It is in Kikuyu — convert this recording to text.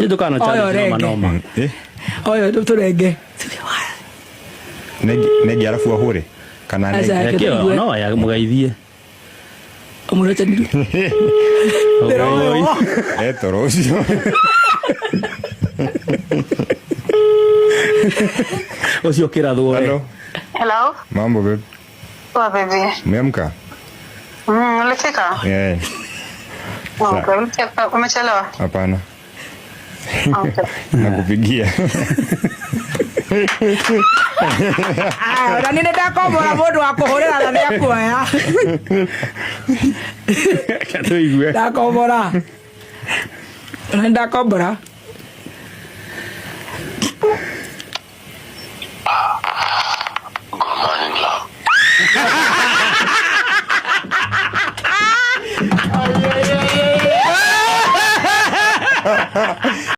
Ndukano Oyo challenge noma renge. noma. Eh? Oyo tũrenge. Negi arafu ahure kana Aca. negi. Reke Kio tũigue. no ya mugeithie. Mũretanirwo. Oi. Eh, toro ucio. Ucio kirathwo. Hello. Hello. Mambo babe. Poa baby. Umeamka? Ulifika? Eh, Okay, ulifika. Umechelewa? hapana. Okay. Nakupigia. Aya, ona nĩ ndakombora mũndũ wa kũhũrĩra na nĩekuoya. Tuigue. Ndakombora. Ona nĩ ndakombora. Good morning, love.